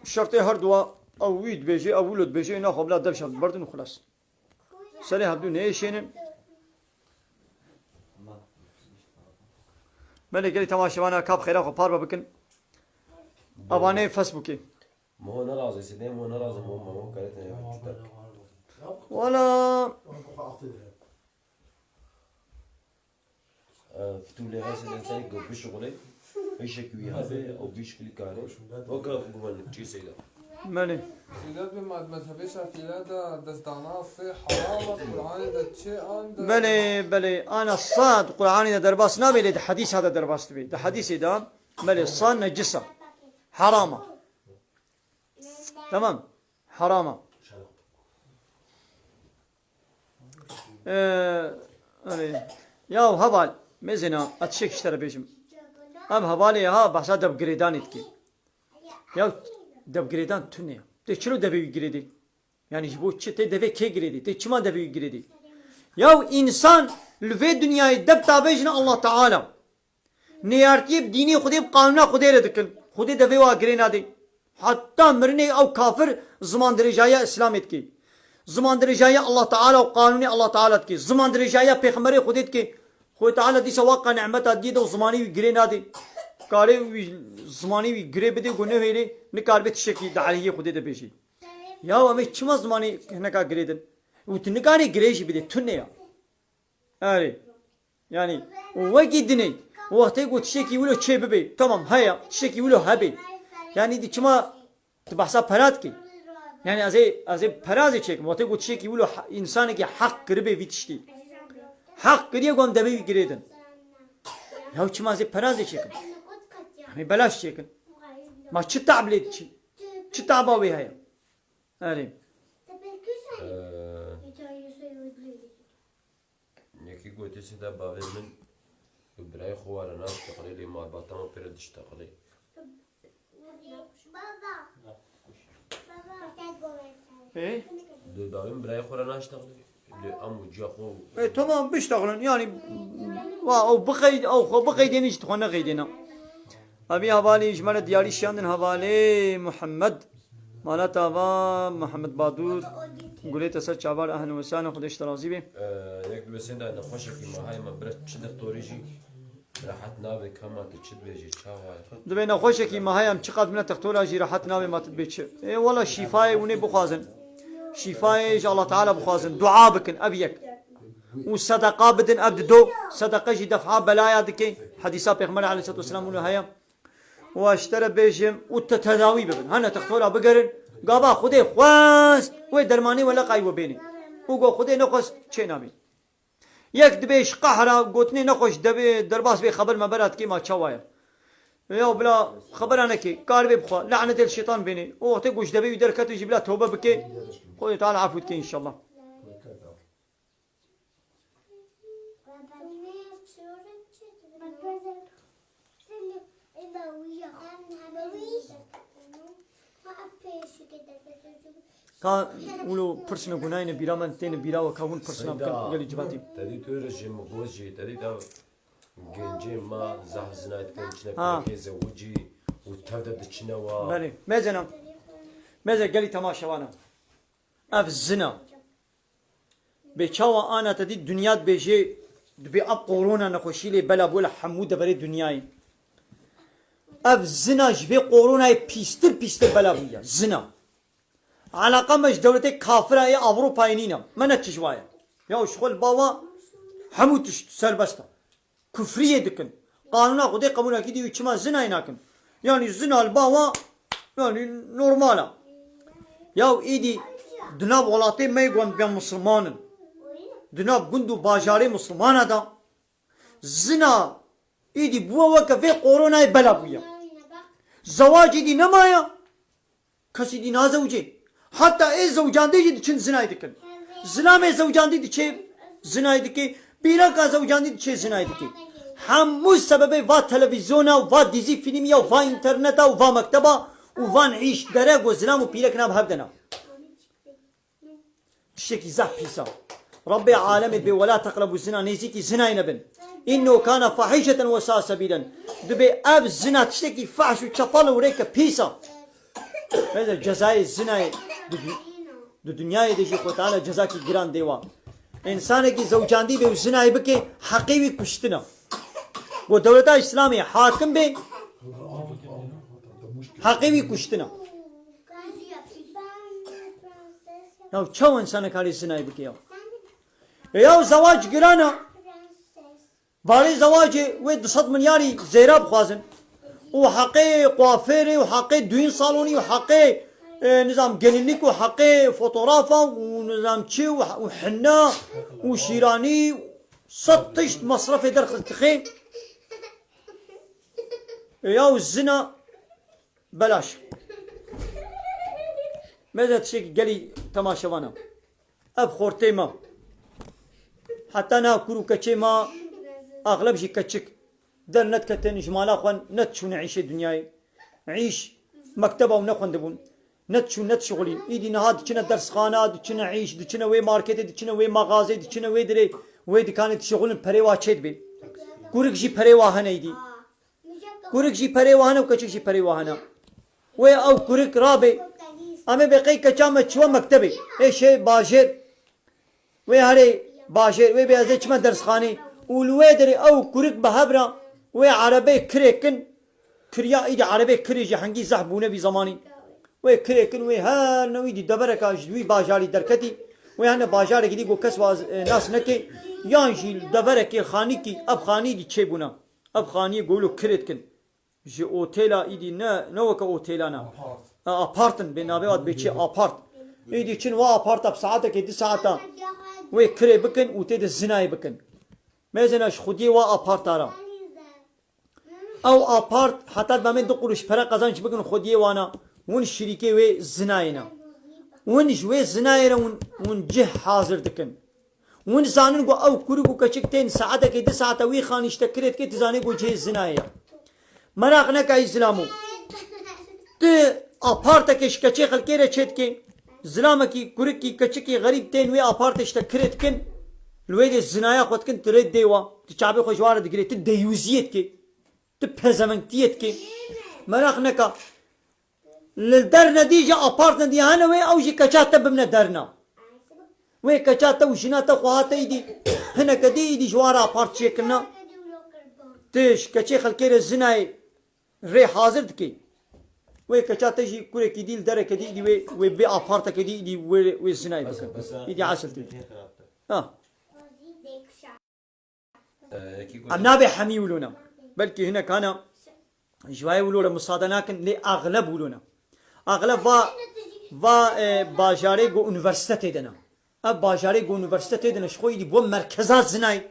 Şertê her dua ew wî dibêje, ew wilo dibêje, êna xwe bila dev şert berdin û xilas. Serê hevdû neyêşênin. Belê gelî temaşevana kap xêra xwe parve bikin. Abanê Facebookê. Mo ne razı, sidê mo ne razı, mo, mo, mo, karete ya, çutak. Wala. Ev, tu lê hesê lê serê ku bişuxulê, hişek wî hebe, ew bî şikilî kare. Weke guvenlik çi seyda. Belê. Seyda bi mad-, mezhebê Şafîî de destdana sê heram e, Qur'anê de çi an de. Belê, belê. Ana sad Qur'anê de derbas nabe, lê di hedîsa de derbas dibe. Di hedîsê de, belê, san necis e. Heram e. Tamam. Heram e. Ee, hani, ya heval, mezena, atişek işte bêjim. Ev hevalê ha, behsa debgirêdanê dike. Ya debgirêdan tune ya. Tê çilo devê wî girêdî? Yani ji bo çi tê devê kê girêdî? Tê çima devê wî girêdî? Ya insan li vê dinyayê deb tabêjine Allah Teala. Nêyartiyê bi dînê Xwedê, bi qanûna Xwedê re dikin. Xwedê devê wa girê nadê. Heta mirinê ew kafir zimandirêjaya Îslamê dike. Zimandirêjaya Allah Teala û qanûnê Allah Teala dike. Zimandirêjaya pêxemberê Xwedê dike. Xwedê Teala dîsa wa ka nimeta diyê de û zimanê wî girê nadê. Karê wî zimanê wî girê bidê ku nehêlê, nikaribe tiştekî di aleyhê Xwedê de bêjê. Ya em ê çima zimanê hineka girê din? Û tu nikarê girê jî bidê, tune ya. Erê. Yani, û wekî dinê, wextê ku tiştekî wilo çê bibe, tamam, heye, tiştekî wilo hebe. Yani, di çima tu behsa pera dikî? Yani, ez ê, ez ê pera zê çêkim. Wextê ku tiştekî wilo ha-, însanekî heq kiribê vî tiştî. Heq kiriye ku em devê wî girêdin. Ya çima ez ê pera zê çêkim? Em ê belaş çêkin. Ma çi tab lê diçî? Çi taba wê heye? Erê. Ee, Yekî gotê sêda bavê min û birayê xwe were naşteqilê, lê malbata min pê re dişteqilê. Ê? Lê bavê min birayê xwe re naşteqilê. Lê em û ciya xwe. Ê, tamam, bişteqilin. Yani, wa, ew bixeyd-, ew xwe bixeydêne jî, tu xwe nexeydêne. Evî hevalî ji me re diyarî şiyandin, hevalê Muhammed. Mala tava Muhammed Badur. Gulê te ser çavar, ehlen we sehlen, Xwedê ji te razî be. Ee, yek dibê sênda nexweşekî ma heye, ma bira çi dixtorî jî rehet nabe, kema tu çi dibêjî, çawa ye? Dibê nexweşekî ma heye, em çiqas bine textora jî rehet nabe, ma tu dibê çi? Ê wela şîfayê hûnê bixwazin. Şîfayê ji Allah Teala bixwazin. Dua bikin, ev yek. Û sedeqa bidin, ev dido. Sedeqa jî defa belaya dike. Hedîsa Pêxember aleyhisselatu vesselam wilo heye. Û ez ji te re bêjim û te tedawî bibin. Hene textora bigerin. Gava Xwedê xwest, wê dermanê weleqayî we bênê. Û go Xwedê nexwest, çê nabî. Yek dibê ji qehra gotinê nexweş debê derbas bê, xeber mebera dikê, ma çawa ye? Ya bila xebera nekê, karibê bixwe, lanetê li şêtan bênê. Û wextê ku ji devê wî derketê jî bila tewbe bikê, Xwedê Teala efû dikê înşallah. Ka wilo pirsine gunayê ne bîra me têne bîra we, ka hûn pirsina bikin, Seyda, gelî civatî. Tedî tu re jê min got jî, tedî da gencê ma zaf zina dikin, çine Ha. pêkê zewicî û tev de diçine wa. Belê. Mezena. Meze gelî temaşewana. Ev zina. Bê çawa ana te dî dinya dibêjê, dibê ev korona nexweşî lê bela bû li hemû deverê dinyayê. Ev zina ji vê koronayê pîstir pîstir bela bûye. Zina. Eleqa me ji dewletê kafira yê Ewropayê nîne. Me ne tijwaye. Ya ji xwe li bawa hemû tişt serbest e. Kufriyê dikin. Qanûna Xwedê qebûl nakî, dî wî çima zinayê nakin? Yanî zina li ba wan, yanî normal e. Ya êdî di nav welatê me yê wan ben misilman in. Di nav gund û bajarê misilmana de zina êdî bûye weke vê koronayê bela bûye. Zewacî dî nemaye. Kesî dî nazewicê. Heta ê zewcandê jî diçin zinayê dikin. Zilamê zewcandî diçê zinayê dikê. Pîreka zewcandî diçê zinayê dikê. Hemû sebebê va televîzyona û va dîzî fîlmî ya û va înterneta û va mekteba û van îş dere ku zilam û pîrek nav hev de ne. Tiştekî zaf pîs e. Rabbê alemê dibê, "Wela teqrebû zina", nêzîkî zinayê nebin. "Înnehu kane fahîşeten we saa sebîlen." Dibê ev zina tiştekî fahş û çepal û rêke pîs e. Neyse, cezayê zinayê di, di dinyayê de jî Xwedê Teala cezakî giran dê wa. Însanekî zewcandî bê û zinayê bike, heqê wî kuştin e. Ku dewleta Îslamê hakim bê, heqê wî kuştin e. Ya çawa însan nikarî zinayê bike ya? E ya zewac giran e. Barê zewacê wê du sed milyarî zêra bixwazin. Û heqê kuafêrê û heqê duyîn salonî û heqê, e, nizam gelinlik û heqê fotografa û nizam çi û, û hinna û şîranî sed tişt mesrefê derxist dixê. E, ya û zina belaş. Meze tiştekî gelî temaşevana. Ev xortê me. Heta niha kur û keçê me, axleb jî keçik. Dernediketin, ji mala xwe nediçûne îşê dinyayê. Îş, mekteba û nexwendibûn. Nediçûn, nedişixulîn. Îdî niha diçine dersxana, diçine îş, diçine wê marketê, diçine wê mexazê, diçine wê dirê, wê dikanê dişixulin, perê wa çêdibê. Kurik jî perê wa hene îdî. Kurik jî perê wa hene û keçik jî perê wa hene. Wê ew kurik rabe. Em ê bê qey keça me çiwe mektebê. Ê şê bajêr. Wê herê bajêr. Wê bê ez ê çime dersxanê. Û li wê derê ew kurik bi hev re wê erebê kirê kin. Kiriya îdî erebê kirê jî hengî zehf bûne vî zemanî. Wê kirê kin wê her newî dî devereka ji wî bajarî derketî. Wê hene bajarekî dî ku kes waz, e, nas neke. Yan jî deverekê xanîkî, ev xanî dî çêbûne. Ev xaniyê golo kirê dikin. Ji otêla îdî ne, ne weke otêlan e. Apart. E, apartin, bê navê wat bê çi apart. Îdî çin wa aparta bi saetekê, di saeta wê kirê bikin û tê de zinayê bikin. Mêzena ji xwediyê wa aparta re. Ew apart heta dibemê du quruş pere qezanç bikin xwediyê wana. Win şirîkê wê zinayê ne. Win ji wê zinayê re win, win cih hazir dikin. Win zanin ku ew kurik û keçik tên saetekê, di saeta wî xanî ji te kirê dike, tu zanî ku cihê zinayê ye. Meraq neke î zilamo. Tu apartekê ji keçê xelkê re çêdikê. Zilamekî, kurikî, keçikî xerîb tên wê apartê ji te kirê dikin. Li wê dê zinaya xwe dikin, tu rê dê wa. Tu çavê xwe ji wa re digirê. Tu deyûziyê dikê. Tu pezevengtiyê dikê. Meraq neke. Li derne dî ji apart nedî hene wê ew jî keça te bimne derna. Wê keça te û jina te xwe hate îdî. Hineke dî îdî ji wan re apart çêkirina. Tu ji keçê xelkê re zinayê rê hazir dikê. Wê keça te jî kurekî dî li dereke dî îdî wê, wê bê aparteke dî îdî wê, wê zinayê bikin. Îdî esil tê. Ha. Em nabê hemî wilo ne. Belkî hinek hene ji wayê wilo re misade nakin, lê axleb wilo ne. Axleb va, va, e, bajarê ku unîversîte tê de ne. Ev bajarê ku unîversîte tê de ne, ji xwe îdî bû merkeza zinayê.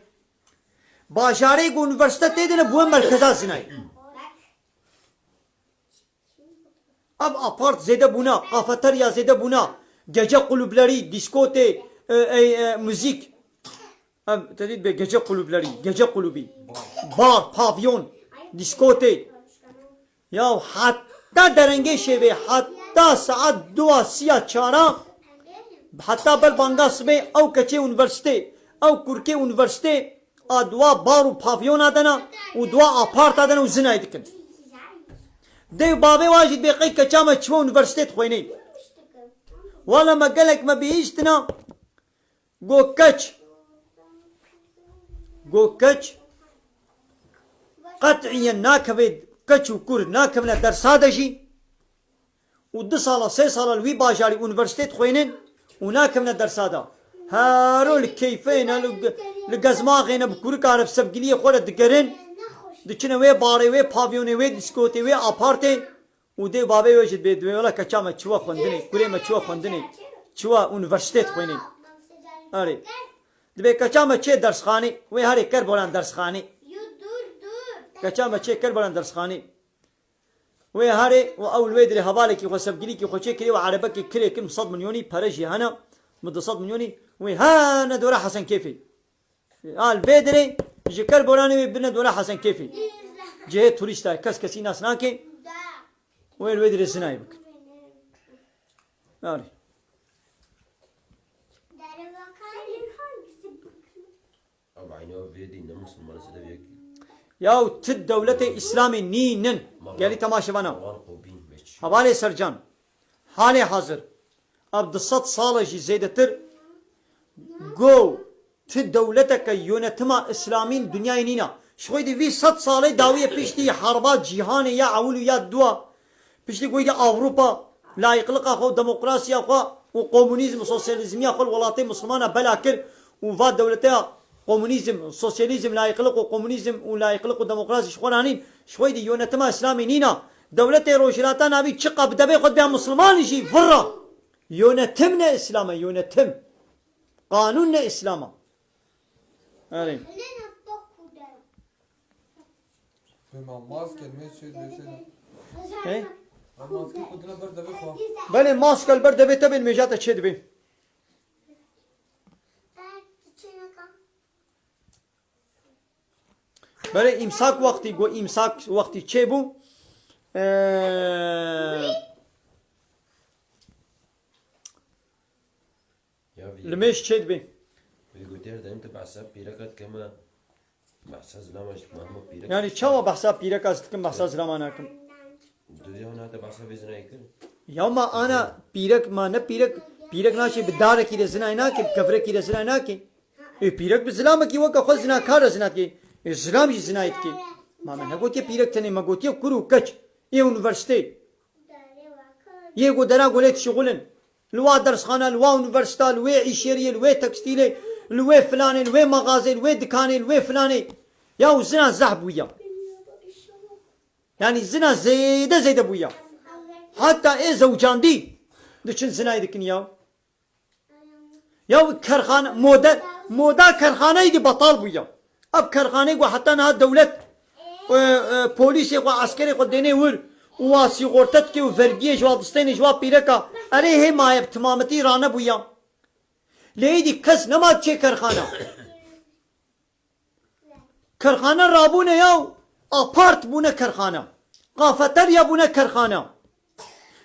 Bajarê ku unîversîte tê de ne, bû merkeza zinayê. Ev apart zêde bûna, kafeterya zêde bûna, gece kulüpleri, diskotê, e, e, e, müzik. Ev te dît bê gece kulüpleri, gece kulübî. Bar, pavyon, diskotê. Ya heta derengê şevê, heta saet dua siya çara, heta ber banga sibê ew keçê unîversîtê, ew kurkê unîversîtê, a dua bar û pavyona dena û dua aparta dena û zinayê dikin. Dê û bavê wa jî dibê qey keça me çiwe unîversîtê dixwênê. Wala me gelek me bihîştina, go keç, go keç qet'iyen nakeve, keç û kur nakevine dersa de jî. Û du sala, sê sala li wî bajarî unîversîtê dixwênin û nakevine dersa de. Hero li keyfê ne, li, li gezmaxê ne, bi kurika re, bi sevgiliyê xwe re digerin, diçine wê barê, wê pavyonê, wê diskotê, wê apartê û dê bavê wê jî dibê, dibê wela keça me çiwa xwendinê, kurê me çiwa xwendinê, çiwa unîversîtê dixwênê. Erê. Dibê keça me çê dersxanê, wê herê ker boran dersxanê. Keça me çê ker boran dersxanê. Wê herê û ew li wê dirê hevalekî xwe, sevgilîkî xwe çêkirî û erebekî kirê kin bi sed milyonî, pere jî hene, bi du sed milyonî, wê hene dora Hesen Kêfê. A li vê dirê ji ker boranê wê bine dora Hesen Kêfê. Cihê turîsta, kes kesî nas nake. Wê li wê dirê zinayê bikin. Arê. Abi aynı o vê dî ne Müslümanı size vê. Yaw ti dewletê Îslamê nînin. Gelî temaşevana. Hevalê Sercan. Halê hazir. Ev du sed sal e jî zêdetir. Go ti dewleteke yönetima Îslamîn dinyayê nîna. Ji xwe dî vî sed salê dawiyê piştî herba cîhanê ya ewil û ya dua, piştî ku êdî Ewropa layiqliqa xwe û demokrasiya xwe û komunîzm û sosyalîzmiya xwe li welatê Mislimana bela kir û va dewleteya komunîzm, sosyalîzm, layiqliq û komunîzm û layiqliq û demokrasî ji xwe re anîn, ji xwe dî yönetima Îslamî nîna. Dewletê Rojhilata Navî çiqa bi devê xwe dibe Misliman jî virra. Yönetim ne Îslam e, yönetim. Qanûn ne Îslam e. Erê. Bê ma maske me çê dibê çê ne? He? Ma maske xwe dine ber devê xwe. Belê, maske li ber devê te bên mêja te çê dibê. Belê, îmsak wextî, got îmsak wextî çê bû. Ee, Ya vî Li mêj çê dibê. Vî gotiyar derin tu behsa pîreka dike me, behsa zilama ji me hema pîrek. Yani çawa behsa pîreka ez dikim, behsa zilama nakim? Tu dê hona te behsa vê zinayê kir. Ya ma ana pîrek, ma ne pîrek, pîrek naçê bi darekî de zinayê nake, bi kevrekî de zinayê nake. Ê pîrek bi zilamekî weke xwe zinakar e zina dike. Ê zilam jî zinayê dike. Ma me negotiye pîrek tenê, me gotiye kur û keç. Ê unîversîteyê. Yê ku dera golê dişixulin. Li wa dersxana, li wa unîversîta, li wê îşêriyê, li wê tekstîlê, li wê filanê, li wê mexazê, li wê dikanê, li wê filanê. Ya û zina zehf bûye. Yani zina zêde zêde bûye. Heta ê zewcandî diçin zinayê dikin ya. Ya kerxane, mode-, moda kerxaneyê dî betal bûye. Ev kerxaneyê ku heta niha dewlet, e, e, polîsê xwe, eskerê xwe dênê wir û wa sîxorte dike û vergiyê ji wa distêne ji wa pîreka. Erê hê maye bi timametî ranebûye. Lê êdî kes nema diçê kerxana. Kerxane rabûne ya, apart bûne kerxane. Kafeterya bûne kerxane.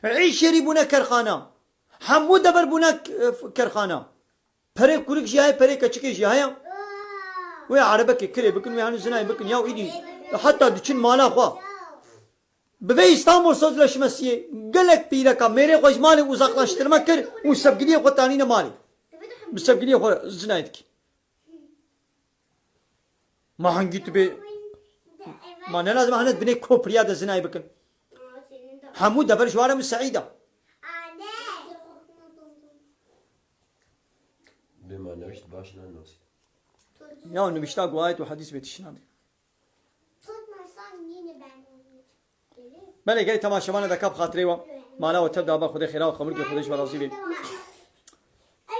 Îşêrî bûne kerxane. Hemû dever bûne k-, kerxane. Perê kurik jî heye, perê keçikê jî heye. Wê erebekê kirê bikin, wê henu zinayê bikin ya û îdî heta diçin mala xwe. Bi vê Îstanbul Sözleşmesiyê gelek pîreka mêrê xwe ji malê uzaklaştirme kir û sevgiliyê xwe tanîne malê. Bi sevgiliyê xwe zinayê dike. Ma hingî tu bê, ma ne lazim hene binê kopriya de zinayê bikin. Hemû dever ji ware min seîd e. Bê ma newişt baş nanasî. Ya nivişta ku ayet û hedîs bê tişt nabê. Belê, gelê temaşevana de kap xatirê we. Mala we tev de ba Xwedê xêra we, xemurkê Xwedê ji we razî bê.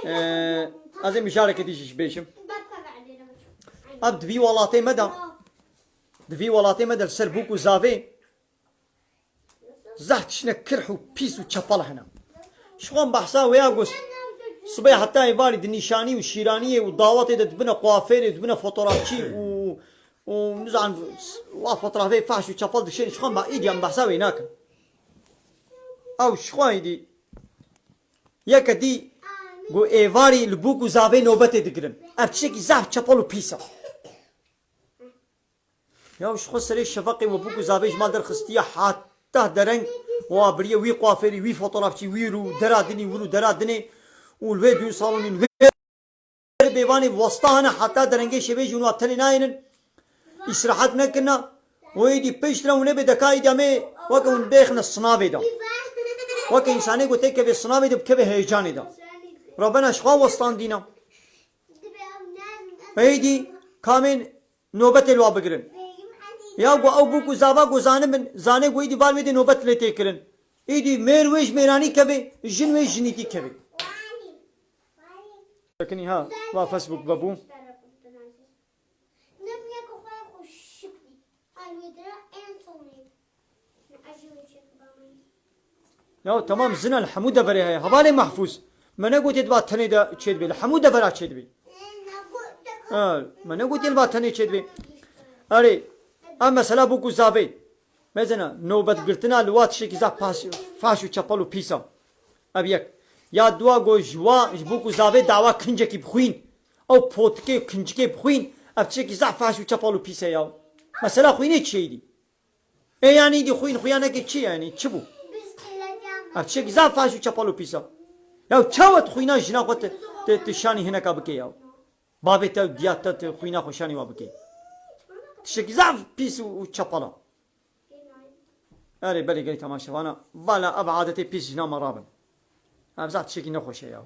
Ee, ez ê mijareke dî jî bêjim. Ev di vî welatê me de, di vî welatê me de li ser bûk û zavê zehf tiştine kirh û pîs û çepel hene. Ji xwe em behsa wê ya got, sibê heta êvarî di nîşanî û şîraniyê û dawetê de dibine kuafêrê, dibine fotoğrafçî û, û nizanim wa fotoğrafê fahş û çepel dişên, ji xwe em ba-, îdî em behsa wê nakin. Ew ji xwe îdî yeke dî got êvarî li bûk û zavê nobetê digirin. Ev tiştekî zehf çepel û pîs e. Ya ji xwe serê şefeqê we bûk û zavê ji mal derxistiye heta dereng, wa biriye wî kuafêrî, wî fotoğrafçî, wî rû, dera dinî, wir û dera dinê û li wê düğün salonî, li wê bêvanê wasta hene heta derengê şevê jî hûn wa tenê nayênin. Îsrahat nekirina. Wê dî piştre hûn ê bê deka îdî em ê weke hûn bêxine sinavê de. Weke însanê ku têkeve sinavê de bikeve heyecanê de. Rabena ji xwe westandîna. Êdî kamên nobetê li wa bigirin. Ya ku ew bûk û zava ku zanibin, zanê ku êdî bar wê dê nobet lê tê kirin. Êdî mêr wê ji mêranî kevê, jin wê ji jinîtî kevê. Sekinî ha, va Facebook vebû. Ya tamam, zina li hemû deverê heye. Hevalê Mehfûz. Me negotiye diba tenê de çêdibê. Li hemû devera çêdibê. Ha, me negotiye diba tenê çêdibê. Erê, ev mesela bûk û zavê. Mezina, nobetgirtina li wa tiştekî zaf pas-, faş û çepel û pîs e. Ev yek. Ya dua go ji wa, ji bûk û zavê dawa kincekî bixwîn. Ew potikê û kincikê bixwîn. Ev tiştekî zaf faş û çepel û pîs e ya. Mesela xwînê çi ye dî? Ê, yanî dî xwîn xuya neke çi yanî? Çi bû? Ev tiştekî zaf faş û çepal û pîs e. Ya çawa tu xwîna jina xwe tu, tu, tu şanî hineka bike ya? Babê te û diya te tu xwîna xwe şanî wa bike. Tiştekî zaf pîs û, û çepel e. Erê, belê gelî temaşevana. Bala ev adetê pîs ji nav me rabin. Ev zaf tiştekî nexweş e ya.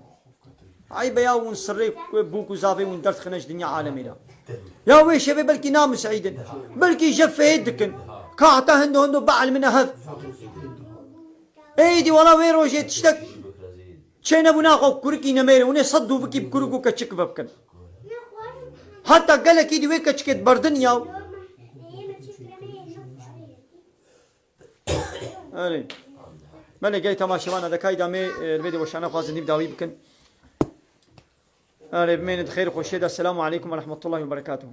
Eyb e ya, hûn sirrê bûk û zavê hûn derdixine ji dinya alemê de. Ya wê şevê belkî namin seîdin. Belkî jefeyê dikin. Ka heta hindo hindo bielmine hev. Êdî wela wê rojê tiştek çênebû naxwe kurikî nemêre. Hûn ê sed dûvikî bi kurik û keçik ve bikin. Heta gelekî dî wê keçikê diberdin ya. Erê. Belê, gey temaşevana de kayda me, e, li vê de weşane xwazin nîv dawî bikin. Erê, bimênin di xêr û xweşiyê de. Selamu aleykum ve rahmetullahi ve berekatuhu.